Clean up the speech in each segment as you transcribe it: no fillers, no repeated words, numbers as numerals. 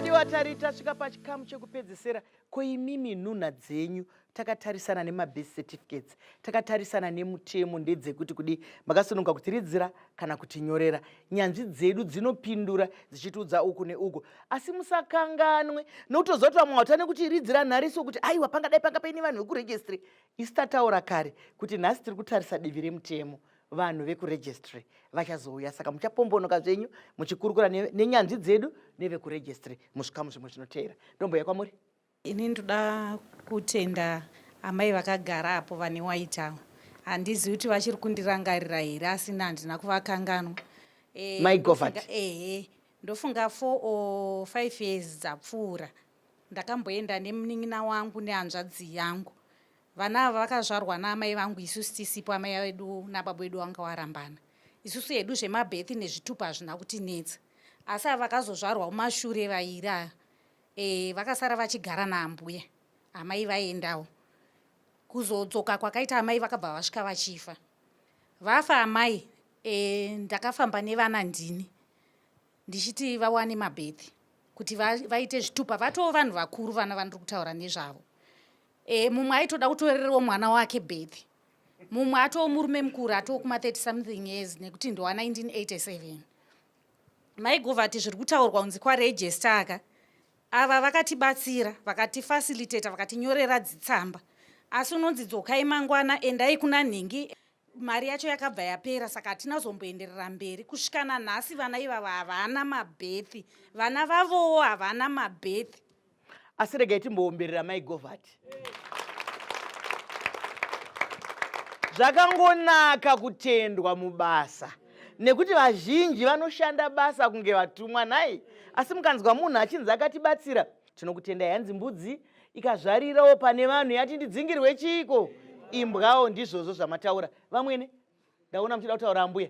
Vadiwa tari tasvika pachikamu chekupedzesera. Ko imimi nhunha dzenyu takatarisana nemabirth certificates, takatarisana nemutemo ndedzekuti kudii? Makasununguka kutiridzira kana kutinyorera. Nyanzvi dzedu dzinopindura dzichitiudza uku neuku, asi musakanganwe nokutoziva kuti vamwe vatane kutiridzira nhariso kuti aiwa pangadai panga paine vanhu vekuregistry. Isu tataura kare kuti nhasi tiri kutarisa divi remutemo. Vanhu vekuregistry vachazouya, saka muchapombonoka zvenyu muchikurukura nenyanzvi dzedu nevekuregistry muzvikamu zvimwe zvinoteera. Ndomboya kwamuri. Ini ndoda kutenda amai vakagara apo vane white avo. Handizivi kuti vachiri kundirangarira here asi ini handina kuvakanganwa. Eh, Mai Govert. Ehe, ndofunga 4 or 5 years dzapfuura ndakamboenda nemunin'ina wangu nehanzvadzi yangu. Vana ava vakazvarwa naamai vangu isusu tisipo, amai vedu nababa vedu vanga warambana. Isusu hedu zvemabirth nezvitupa hazvina kutinetsa. Asi ava vakazozvarwa kumashure vairi ava e, vakasara vachigara naambuya amai vaendawo kuzodzoka kwakaita amai vakabva vasvika vachifa vafa amai e, ndakafamba nevana ndini ndichiti vawane mabhethi kuti vaite zvitupa vatoo vanhu vakuru vana vandiri kutaura nezvavo e, mumwe aitoda kutorerawo mwana wake bhethi mumwe atoo murume mukuru atoo kuma 30 something years nekuti ndowa 1987 Mai Govati zviri kutaurwa kunzi kwaregister aka ava vakatibatsira vakatifacilitata vakatinyorera dzitsamba asi unonzi dzokai mangwana endai kuna nhingi mari yacho yakabva yapera saka hatina zomboenderera mberi kusvika nanhasi vana ivava havana mabhethi vana vavowo havana mabhethi Asi regai timboomberera Mai Govati. Zvakangonaka kutendwa mubasa nekuti vazhinji vanoshanda basa kunge vatumwa nhai, asi mukanzwa munhu achinzi akatibatsira tinokutendai. Hanzi mbudzi ikazvarirawo pane vanhu yati ndidzingirwe chiiko imbwawo. Ndizvozvo zvamataura vamwene, ndaona muchida kutaura ambuya.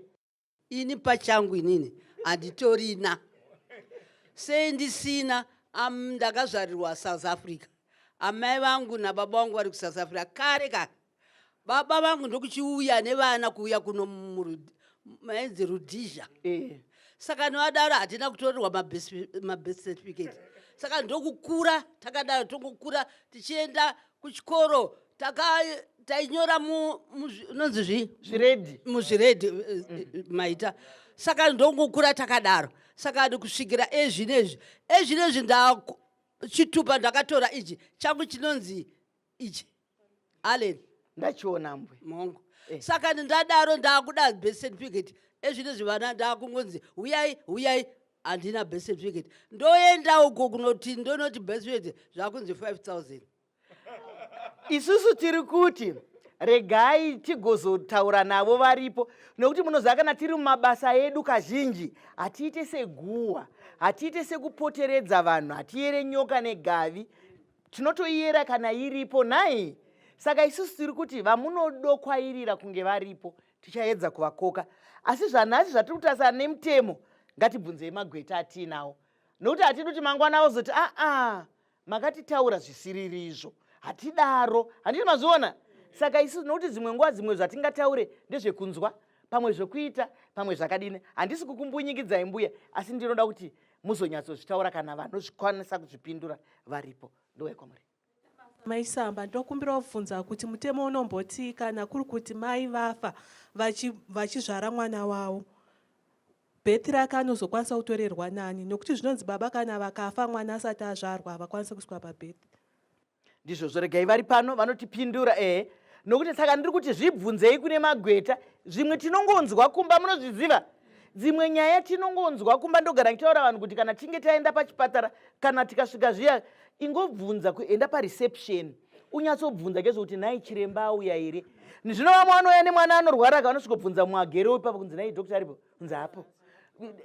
Ini pachangu inini handitorina sei ndisina. Ndakazvarirwa South Africa, amai vangu nababa vangu vari kuSouth Africa kare kare. Baba vangu ndokuchiuya nevana kuuya kuno mainzi Rhodesia. Saka nevadaro hatina kutorerwa mabirth certificate, saka ndokukura takadaro, tongokura tichienda kuchikoro tainyora unonzi zvi zviredhi muzviredhi maita. Saka ndongokura takadaro, saka kusvikira ezvinezvi ezvinezvi nda chitupa ndakatora ichi changu chinonzi ichi Allen. Ndachiona mbwe mongo. Saka ndadaro ndakuda birth certificate ezvinezvi vana ndakungonzi huyai huyai, handina birth certificate. Ndoenda uko kunoti ndonoti birth certificate zvakunzi 5000. Isusu tiri kuti regai tigozotaura navo varipo, nokuti munoziva kana tiri mumabasa edu kazhinji hatiite seguhwa, hatiite sekupoteredza vanhu, hatiyere nyoka negavi, tinotoiyera kana iripo nhai. Saka isusu tiri kuti vamunodokwairira kunge varipo tichaedza kuvakoka, asi zvanhasi zvatiri kutarisana nemutemo ngatibvunzei magweta atiinawo, nokuti hatidi kuti mangwana vozoti aa makatitaura zvisiririzvo. Hatidaro, handiti mazviona? Saka isu nokuti dzimwe nguva dzimwe zvatingataure ndezvekunzwa, pamwe zvekuita, pamwe zvakadini. Handisi kukumbunyikidzai mbuya, asi ndinoda kuti muzonyatsozvitaura kana vanozvikwanisa kuzvipindura varipo. Ndouya kwamuri. Mai Samba, ndokumbira kubvunza kuti mutemo unomboti kana kuri kuti mai vafa vachizvara mwana wavo, bhethi rake anozokwanisa kutorerwa nani? Nokuti zvinonzi baba kana vakafa mwana asati azvarwa havakwanisi kuiswa pabhethi. Ndizvozvo, regai vari pano vanotipindura. Ehe, nokuti saka ndiri kuti zvibvunzei kune magweta. Zvimwe tinongonzwa kumba, munozviziva dzimwe nyaya tinongonzwa kumba. Ndogara ndichitaura vanhu kuti kana tinge taenda pachipatara, kana tikasvika zviya, ingobvunza kuenda pareception, unyatsobvunza kezvokuti nhai chiremba auya here. Zvino vamwe vanouya nemwana anorwara ka, vanosvikobvunza mumwe ipapo kunzi nhai doctor aripo, kunzi hapo.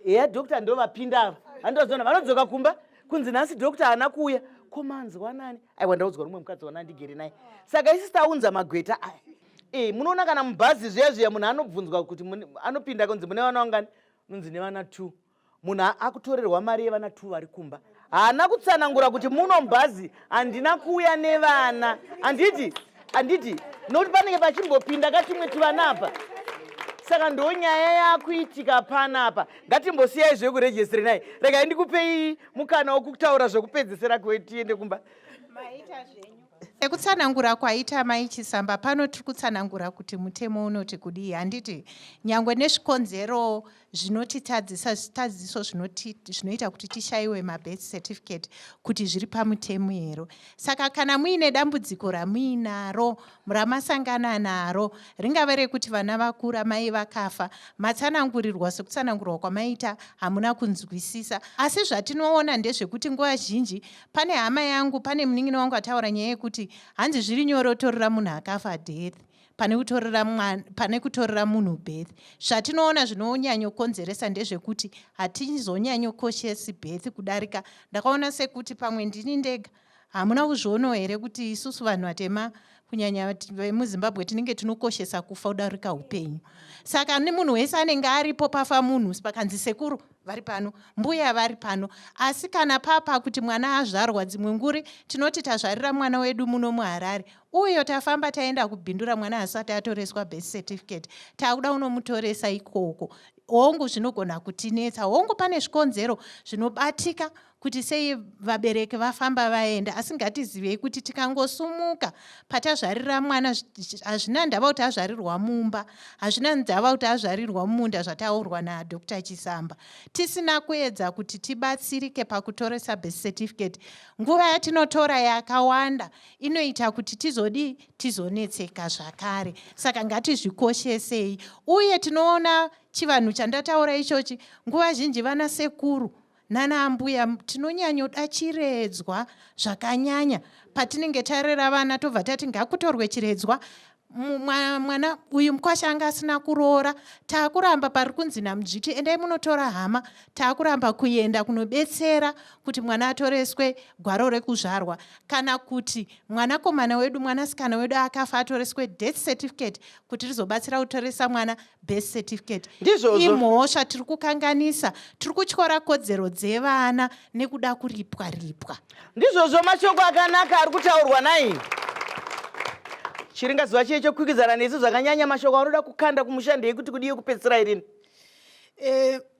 Heya doctor ndovapinda ava, handivazoona vanodzoka kumba kunzi nhasi doctor haana kuuya. Ko manzwa nani? Aiwa, ndaudzwa rumwe mukadzi wana ndigere naye. Saka isi taunza magweta aya. Munoona kana mubhazi zviya zviya munhu anobvunzwa kuti anopinda kunzi mune vana vangani, unonzi nevana 2. Munhu akutorerwa mari yevana 2 vari kumba, haana kutsanangura kuti muno mubhazi handina kuuya nevana, handiti? Handiti nokuti panenge pachimbopinda katumwe tuvana apa. Saka ndonyaya yakuitika panapa. Ngatimbosiyai zvekuregistry nai. Regai ndikupei mukana wokutaura zvekupedzisira tiende kumba. Maita zvenyu. Sekutsanangura kwaita Mai Chisamba pano tiri kutsanangura kuti mutemo unoti kudii handiti nyangwe nezvikonzero zvinotitadzisa zvitadziso zvinoita kuti tishayiwe mabirth certificate kuti zviri pamutemo here. Saka kana muine dambudziko ramuinaro ramasangana naro ringave rekuti vana vakura mai vakafa matsanangurirwa sekutsanangurwa kwamaita hamuna kunzwisisa asi zvatinoona ndezvekuti nguva zhinji pane hama yangu pane munin'ina wangu ataura nyaya yekuti hanzi zviri nyore kutorera munhu akafa death pane kutorera mwana pane kutorera munhu birth. Zvatinoona zvinonyanyokonzeresa ndezvekuti hatizonyanyokoshesi birth kudarika ndakaona sekuti pamwe ndini ndega. Hamuna kuzvionawo here kuti isusu vanhu vatema kunyanya vemuZimbabwe tinenge tinokoshesa kufa kudarika upenyu. Saka munhu wese anenge aripo pafa munhu pakanzi sekuru vari pano, mbuya vari pano. Asi kana papa kuti mwana azvarwa dzimwe nguri tinoti tazvarira mwana wedu muno muHarare. Uyo tafamba taenda kuBindura mwana asati atoreswa birth certificate. Takuda unomutoresa ikoko. Hongu zvinogona kutinetsa. Hongu pane zvikonzero zvinobatika kuti sei vabereki vafamba vaenda asi ngatizivei kuti tikangosumuka patazvarira mwana hazvina ndava kuti azvarirwa mumba hazvina ndava kuti azvarirwa mumunda zvataurwa naDr Chisamba tisina kuedza kuti tibatsirike pakutoresa birth certificate nguva yatinotora yakawanda inoita kuti tizodii tizonetseka zvakare saka ngatizvikoshesei uye tinoona chivanhu chandataura ichochi nguva zhinji vana sekuru nana ambuya tinonyanyoda chiredzwa zvakanyanya patinenge tarera vana tobva tati ngakutorwe chiredzwa mwana uyu mukwasha anga asina kuroora taakuramba pari kunzi namudzviti endai munotora hama taakuramba kuenda kunobetsera kuti mwana atoreswe gwaro rekuzvarwa kana kuti mwanakomana wedu mwanasikana wedu akafa atoreswe death certificate kuti rizobatsira kutoresa mwana birth certificate. Ndizvozvo. Imhosva tiri kukanganisa, tiri kutyora kodzero dzevana nekuda kuripwa ripwa. Ndizvozvo mashoko akanaka ari kutaurwa nai. Chiringazuva chiye chokwikwidzana nesu zvakanyanya mashoko anoda kukanda kumusha ndeyekuti kudii kupedzisira irini.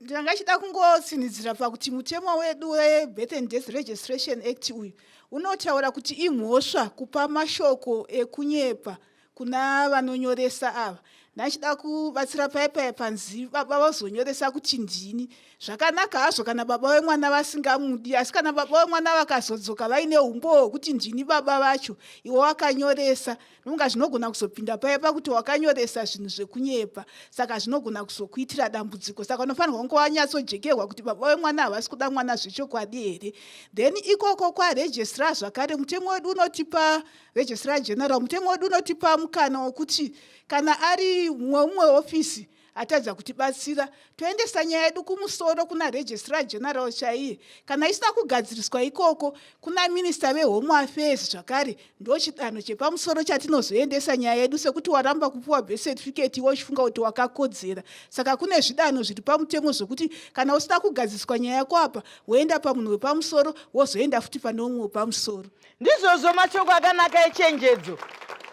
Ndanga chida kungotsinhidzira pakuti mutemo wedu weBirth and Death Registration Act uyu unotaura kuti imhosva kupa mashoko ekunyepa kuna vanonyoresa ava. Ndachida kubatsira paya paya panzi baba vazonyoresa kuti ndini. Zvakanaka hazvo kana baba vemwana vasingamudi, asi kana baba vemwana vakazodzoka vaine umbowo hwekuti ndini baba vacho, iwe wakanyoresa, nonga zvinogona kuzopinda paya pakuti wakanyoresa zvinhu zvekunyepa, saka zvinogona kuzokuitira dambudziko. Saka unofanirwa kunge wanyatsojekerwa kuti baba vemwana havasi kuda mwana zvechokwadi here. Then ikoko kwaregistrar zvakare, mutemo wedu unotipa Registrar General, mutemo wedu unotipa mukana wokuti kana ari mumwe umwe hofisi atadza kutibatsira, toendesa nyaya yedu kumusoro kuna Registrar General chaiye. Kana isina kugadziriswa ikoko, kuna Minister veHome Affairs zvakare, ndochidanho chepamusoro chatinozoendesa nyaya yedu sekuti waramba kupiwa birth certificate iwe uchifunga kuti wakakodzera. Saka kune zvidanho zviri pamutemo zvokuti kana usina kugadziriswa nyaya yako apa, woenda pamunhu wepamusoro, wozoenda futi pane umwe wepamusoro. Ndizvozvo mashoko akanaka echenjedzo.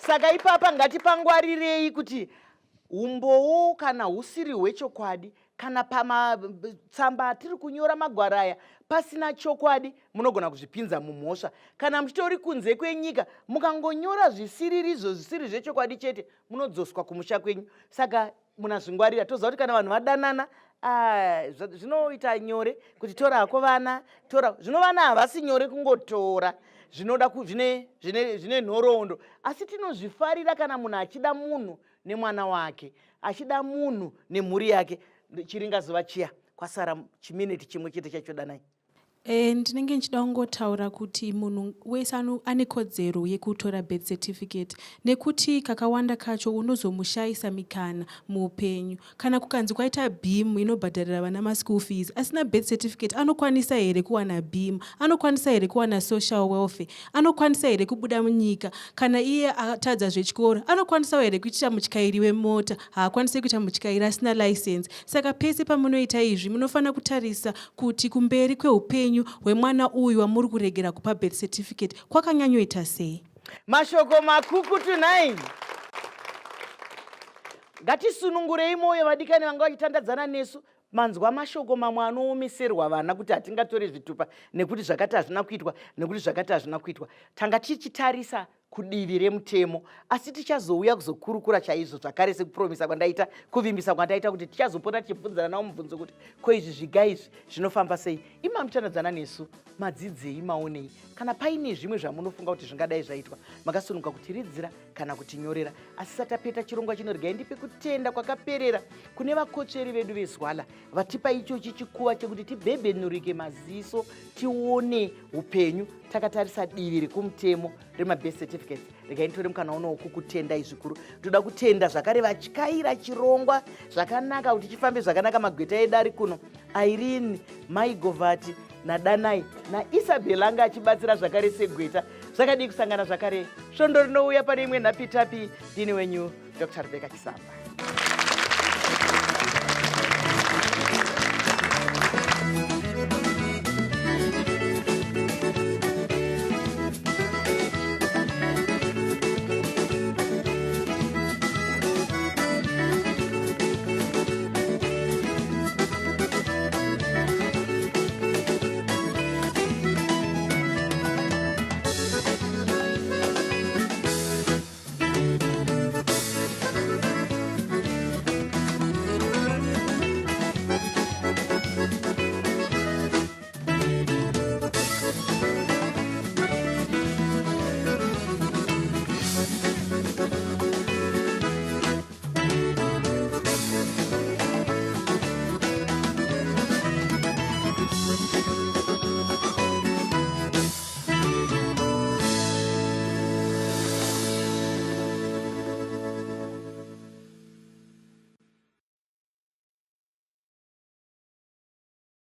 Saka ipapa ngatipangwarirei kuti umbowo kana husiri hwechokwadi kana pamatsamba atiri kunyora magwaro aya pasina chokwadi munogona kuzvipinza mumhosva. Kana muchitori kunze kwenyika mukangonyora zvisiririzvo zvisiri zvechokwadi chete munodzoswa kumusha kwenyu. Saka munazvingwarira toziva kuti kana vanhu vadanana zvinoita nyore kuti tora hako vana tora zvino vana havasi nyore kungotora zvinoda zvine, zvine, zvine nhoroondo asi tinozvifarira kana munhu achida munhu nemwana wake achida munhu nemhuri yake chiringazuva chiya kwasara chiminiti chimwe chete chacho danai. Ndinenge ndichida kungotaura kuti munhu wese ane kodzero yekutora birth certificate nekuti kakawanda kacho unozomushayisa mikana muupenyu. Kana kukanzi kwaita beam inobhadharira vana maschool fees, asina birth certificate anokwanisa here kuwana beam? Anokwanisa here kuwana social welfare? Anokwanisa here kubuda munyika? Kana iye atadza zvechikoro, anokwanisawo here kuita mutyairi wemota? Haakwanise kuita mutyairi asina license. Saka pese pamunoita izvi munofanira kutarisa kuti kumberi kweupenyu hwemwana uyu wamuri kuregera kupa birth certificate kwakanyanyoita sei. Mashoko makukutu nhai. Ngatisunungurei mwoyo vadikani vanga vachitandadzana nesu. Manzwa mashoko mamwe anoomeserwa vana kuti hatingatori zvitupa nekuti zvakati hazvina kuitwa, nekuti zvakati hazvina kuitwa. Tanga tichitarisa kudivi remutemo, asi tichazouya kuzokurukura chaizvo zvakare sekupromisa kwandaita, kuvimbisa kwandaita kuti tichazopota tichibvunzana nawo mubvunzo kuti ko izvi zviga izvi zvinofamba sei. Ima muchanadzana nesu, madzidzei, maonei? Kana paine zvimwe zvamunofunga kuti zvingadai zvaitwa, makasununguka kutiridzira kana kutinyorera. Asi satapeta chirongwa chino, regai ndipe kutenda kwakaperera kune vakotsveri vedu veZwala vatipa ichochi chikuva chekuti tibhebhenurike maziso tione upenyu takatarisa divi rekumutemo remabirth certificates. Regai nditore mukana uno wokukutendai zvikuru. Ndoda kutenda zvakare vatyaira chirongwa zvakanaka kuti chifambe zvakanaka, magweta edu ari kuno, Irene, Mai Govati naDanai naIsabel anga achibatsira zvakare segweta. Zvakadii kusangana zvakare svondo rinouya pane imwe nhapitapi. Ndini wenyu Dr. Rebecca Chisamba.